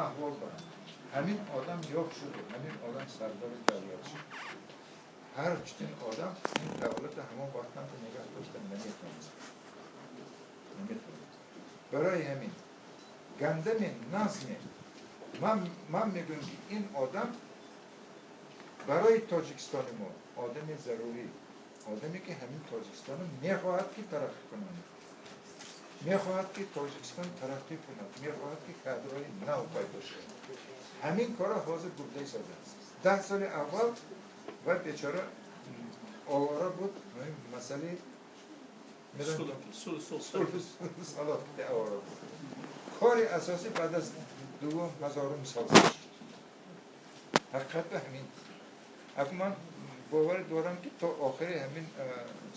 Аҳвол дорам. Ҳамин одам ёфт шуд, ҳамин одам сардори давлат шуд. Ҳар чунин одам ин давлатро ҳамон вақтам нигаҳ дошта наметавонист. Наметавонист. Барои ҳамин гандами назме ман мегӯям, ки ин одам барои Тоҷикистони мо одами зарурӣ, одаме ки ҳамин Тоҷикистоно мехоҳад ки тараққӣ кунад, мехоҳад ки Тоҷикистон тараққӣ кунад, мехоҳад ки кадрҳои нав пайдо шавад. Ҳамин корро ҳозир бурда истодааст. 10 соли аввал ва бечора овора буд, масъалаи сулҳу овора буд. Кори асосӣ баъд аз 2000 сол шуд. Ҳақиқат ба ҳамин. Акнун ман боварӣ дорам, ки то охири ҳамин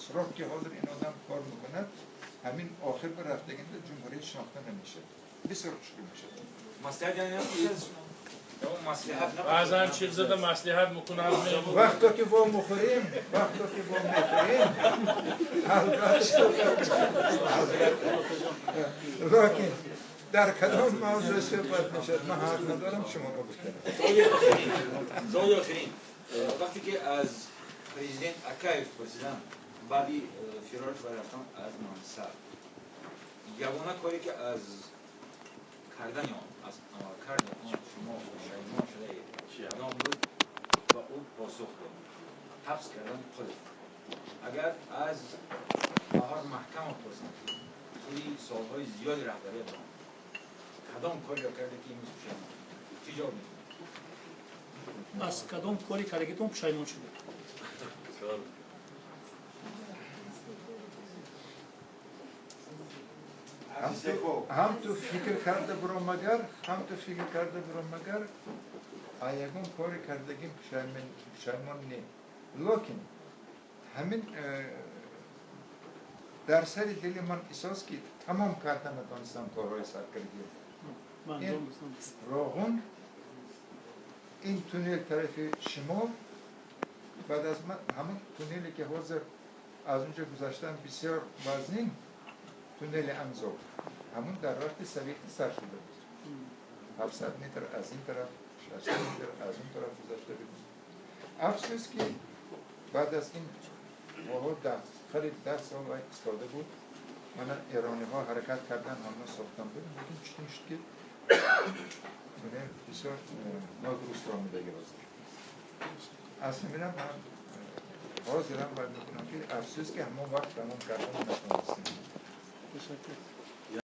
срок ки ҳозир ин одам кор мекунад, ҳамин охир ба рафтагинда ҷумҳурӣ шинохта намешавад. Бисёр мушкил мешавад. Маслиҳат яъне маслиҳат баъзан чиз зада маслиҳат мекунад. Вақто ки во мухӯрем, вақто ки во мехӯрем, албатта, локин дар кадом мавзӯъ суҳбат мешавад, ман ҳақ надорам шумо ба гуфтан. Саволи охирин. Вақте ки аз президент Акаев пурсидам баъди фирораш ва рафтан аз мансаб, ягона коре ки аз кардани он, аз амалкарди он шумо пушаймон шудаед, кадом буд? Ва ӯ посух дод: ҳабс кардани Қулов. Агар аз Баҳор Маҳкамов пурсанд, ки тӯли солҳои зиёди раҳбарият дорам, кадом кореро карде ки имрӯз пушаймон, чӣ ҷавоб медиҳед? Аз кадом кори кардагитон пушаймон шудед? Ҳам ту фикр карда биромагар, ҳам ту фикр карда биромагар, а ягон кори кардагим пушаймон не. Локин ҳамин дар сари дили ман эҳсос ки тамом карда натонистам корҳои саркардагӣ. Ин Роғун, ин туннел тарафи шимол, баъд аз ҳамон туннеле ки ҳозир аз онҷо гузаштан бисёр вазнин, туннели Анзоб, ҳамон дар вақти советӣ сар шуда буд. 700 метр аз ин тараф, 600 метр аз он тараф гузашта буд. Афсӯс ки баъд аз ин воҳо қариб 10 сол вай истода буд. Мана эрониҳо ҳаракат кардан, ҳамон сохтан буд, лекин чунин шуд ки туннел бисёр нодуруст омадагӣ ҳозир. Аз ҳаминам ман ҳозирам бояд мекунам ки афсӯс ки ҳамон вақт тамом кардан натонистем. Ташаккур.